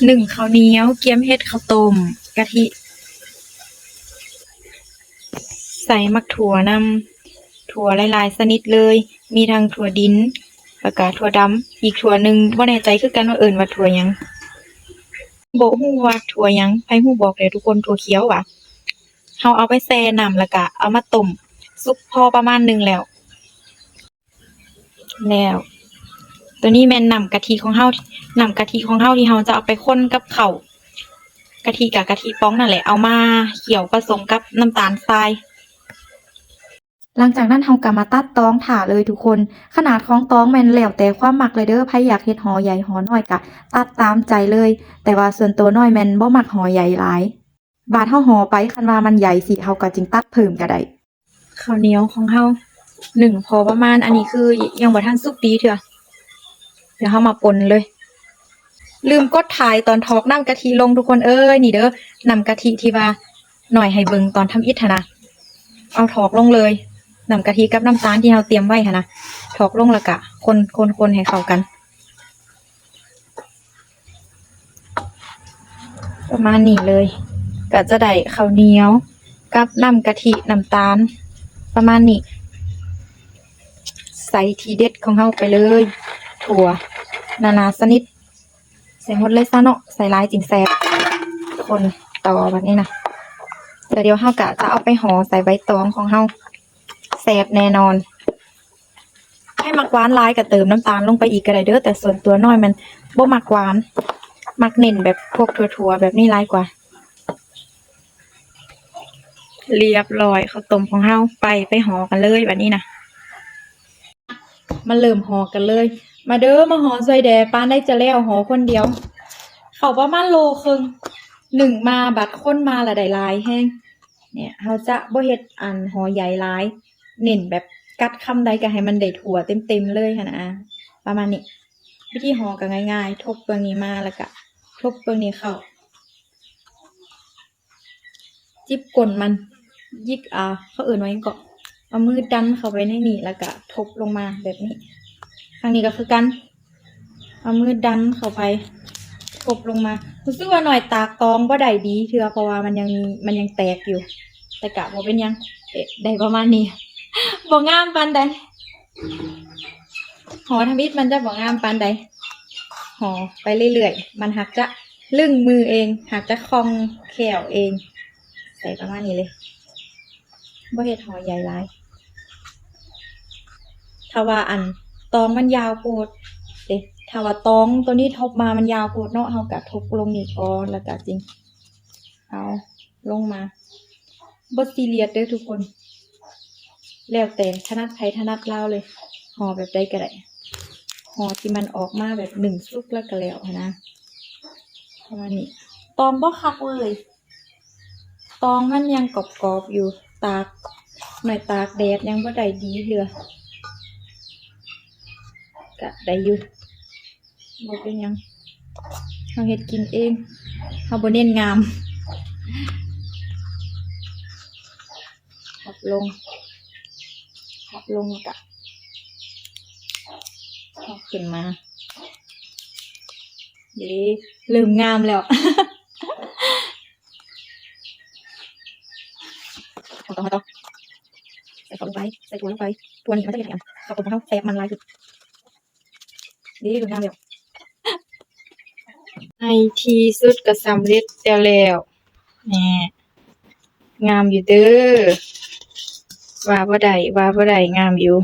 ໜຶ້ງເຂົ້າໜຽວ, ກຽມເຮັດເຂົ້າຕົ້ມ, ກະທິ, ໃສ່ໝາກຖົ່ວນຳ, ຖົ່ວຫຼາຍໆຊະນິດເລີຍ, ມີທັງຖົ່ວດິນ ແລ້ວກະຖົ່ວດຳ, ອີກຖົ່ວໜຶ່ງບໍ່ແນ່ໃຈຄືກັນວ່າເອີ້ນວ່າຖົ່ວຫຍັງ, ບໍ່ຮູ້ວ່າຖົ່ວຫຍັງ, ໃຜຮູ້ບອກແດ່ທຸກຄົນ. ຖົ່ວຂຽວຫວາ? ເຮົາເອົາໄປແຊ່ນ້ຳ ແລ້ວກະເອົາມາຕົ້ມ ສຸກພໍປະມານໜຶ່ງແລ້ວ. ແລ້ວ ໂຕນີ້ແມ່ນນ້ຳກະທິຂອງເຮົາ, ນ້ຳກະທິຂອງເຮົາທີ່ເຮົາຈະເອົາໄປຄົນກັບເຂົ້າ, ກະທິກະກະທິປ່ອງນັ້ນແຫຼະ, ເອົາມາຂ້ຽວປະສົມກັບນ້ຳຕານຊາຍ. ຫຼັງຈາກນັ້ນເຮົາກະມາຕັດຕອງຖ້າເລີຍທຸກຄົນ. ຂະໜາດຂອງຕອງແມ່ນແລ້ວແຕ່ຄວາມມັກເລີຍເດີ້, ໃຜຢາກເຮັດຫໍໃຫຍ່ຫໍນ້ອຍກະຕັດຕາມໃຈເລີຍ, ແຕ່ວ່າສ່ວນໂຕນ້ອຍແມ່ນບໍ່ມັກຫໍໃຫຍ່ຫຼາຍ. ບາດເຮົາຫໍໄປ ຄັນວ່າມັນໃຫຍ່ຊິ ເຮົາກໍຈຶ່ງຕັດເພີ່ມກໍໄດ້. ເຂົ້າໜຽວຂອງເຮົາໜຶ້ງພໍປະມານ, ອັນນີ້ຄືຍັງບໍ່ທັນສຸກດີເທື່ອ. ດຽວເຮົາມາປົ່ນເລີຍ. ລືມກົດຖ່າຍຕອນຖອກນ້ຳກະທິລົງທຸກຄົນເອີຍ. ນີ້ເດີ້ ນ້ຳກະທິທີ່ວ່ານ້ອຍໃຫ້ເບິ່ງຕອນທຳອິດຫັ້ນນະ. ເອົາຖອກລົງເລີຍ, ນ້ຳກະທິກັບນ້ຳຕານທີ່ເຮົາຕຽມໄວ້ຫັ້ນນະ, ຖອກລົງແລ້ວກະຄົນໆໆໃຫ້ເຂົ້າກັນ. ປະມານນີ້ເລີຍ ກໍຈະໄດ້ເຂົ້າໜຽວກັບນ້ຳກະທິ ນ້ຳຕານ ປະມານນີ້. ໃສ່ທີເດັດຂອງເຮົາໄປເລີຍ, ຖົ່ວນານາຊະນິດ ໃສ່ໝົດເລີຍຊະເນາະ, ໃສ່ຫຼາຍຈຶ່ງແຊບ. ຄົນຕໍ່ບັດນີ້ນະ, ແລ້ວດຽວເຮົາກະຈະເອົາໄປຫໍ່ໃສ່ໃບຕອງຂອງເຮົາ, ແຊບແນ່ນອນ. ໃຜມັກຫວານຫຼາຍກໍເຕີມນ້ຳຕານລົງໄປອີກກໍໄດ້ເດີ້, ແຕ່ສ່ວນຕົວນ້ອຍມັນບໍ່ມັກຫວານ, ມັກເນັ້ນແບບພວກຖົ່ວໆແບບນີ້ຫຼາຍກວ່າ. ລຽບຮ້ອຍ ເຂົ້າຕົ້ມຂອງເຮົາ. ໄປ ໄປຫໍ່ກັນເລີຍບັດນີ້ນະ. ມາເລີ່ມຫໍ່ກັນເລີຍ. ມາເດີ້ ມາຫໍ່ຊ່ວຍແດ່, ປານໃດຈະແລ້ວ, ຫໍ່ຄົນດຽວ. ເຂົ້າປະມານໂລເຄິ່ງ, ໜຶ້ງມາ ບັດຄົນມາລະໄດ້ຫຼາຍແຮງ. ເນຍ ເຮົາຈະບໍ່ເຮັດອັນຫໍ່ໃຫຍ່ຫຼາຍ, ເນັ້ນແບບກັດຄຳໃດກໍໃຫ້ມັນໄດ້ທົ່ວເຕັມໆເລີຍຫັ້ນນະ, ປະມານນີ້. ວິທີຫໍ່ກໍງ່າຍໆ, ທົບເບື້ອງນີ້ມາ ແລ້ວກະທົບເບື້ອງນີ້ເຂົ້າ, ຈິບກົ້ນມັນ, ຢິກ ອ່າ ເຂົາເອີ້ນວ່າຫຍັງເກາະ, ເອົາມືດັນເຂົ້າໄປໃນນີ້ ແລ້ວກະທົບລົງມາແບບນີ້. ທາງນີ້ກໍຄືກັນ. ເອົາມືດັນເຂົ້າໄປ ທົບລົງມາ. ຮູ້ສຶກວ່ານ້ອຍຕາກຕອງບໍ່ໄດ້ດີເທື່ອ ເພາະວ່າມັນຍັງ ມັນຍັງແຕກຢູ່, ແຕ່ກະບໍ່ເປັນຫຍັງ. ເອະ ໄດ້ປະມານນີ້, ບໍ່ງາມປານໃດ, ຫໍ່ທຳອິດມັນຈະບໍ່ງາມປານໃດ. ຫໍ່ໄປເລື້ອຍໆ, ມັນຫາກຈະລຶ້ງມືເອງ, ຫາກຈະຄ່ອງແຄ້ວເອງ. ໃສ່ປະມານນີ້ເລີຍ, ບໍ່ເຮັດຫໍ່ໃຫຍ່ຫຼາຍ. ຖ້າວ່າອັນຕອງມັນຍາວໂພດເດ້, ຖ້າວ່າຕອງໂຕນີ້ທົບມາມັນຍາວໂພດເນາະ, ເຮົາກະທົບລົງນີ້ກ່ອນ ແລ້ວກະຈຶ່ງເອົາລົງມາ. ບໍ່ຊີຣຽສເດີ້ທຸກຄົນ, ແລ້ວແຕ່ຖະໜັດໃຜຖະໜັດລາວເລີຍ, ຫໍ່ແບບໃດກໍໄດ້, ຫໍ່ທີ່ມັນອອກມາແບບໜຶ້ງສຸກແລ້ວກໍແລ້ວຫັ້ນນະ, ປະມານນີ້. ຕອງບໍ່ຄັກເວີຍ. ຕອງມັນຍັງກອບໆຢູ່, ຕາກ ໜ້ອຍຕາກແດດຍັງບໍ່ໄດ້ດີເທື່ອ. ກະໄດ້ຢູ່, ບໍ່ເປັນຫຍັງ, ເຮົາເຮັດກິນເອງ, ເຮົາບໍ່ເນັ້ນງາມ. ພັບລົງ, ພັບລົງແລ້ວກະເອົາຂຶ້ນມາ. ເຢ້ ເລີ່ມງາມແລ້ວ. ເອົາຕໍ່, ເອົາຕໍ່. ໃສ່ເຂົ້າລົງໄປ, ໃສ່ຖົ່ວລົງໄປ. ຖົ່ວນີ້ມັນຈະເຮັດໃຫ້ອັນເຂົ້າຕົ້ມຂອງເຮົາແຊບມັນຫຼາຍຂຶ້ນ. ເດ້ ເລີ່ມງາມແລ້ວ. ໃນທີ່ສຸດກໍສຳເລັດແລ້ວ. ແນ່ ງາມຢູ່ເດີ້. ວ່າບໍ່ໄດ້, ວ່າບໍ່ໄດ້, ງາມຢູ່.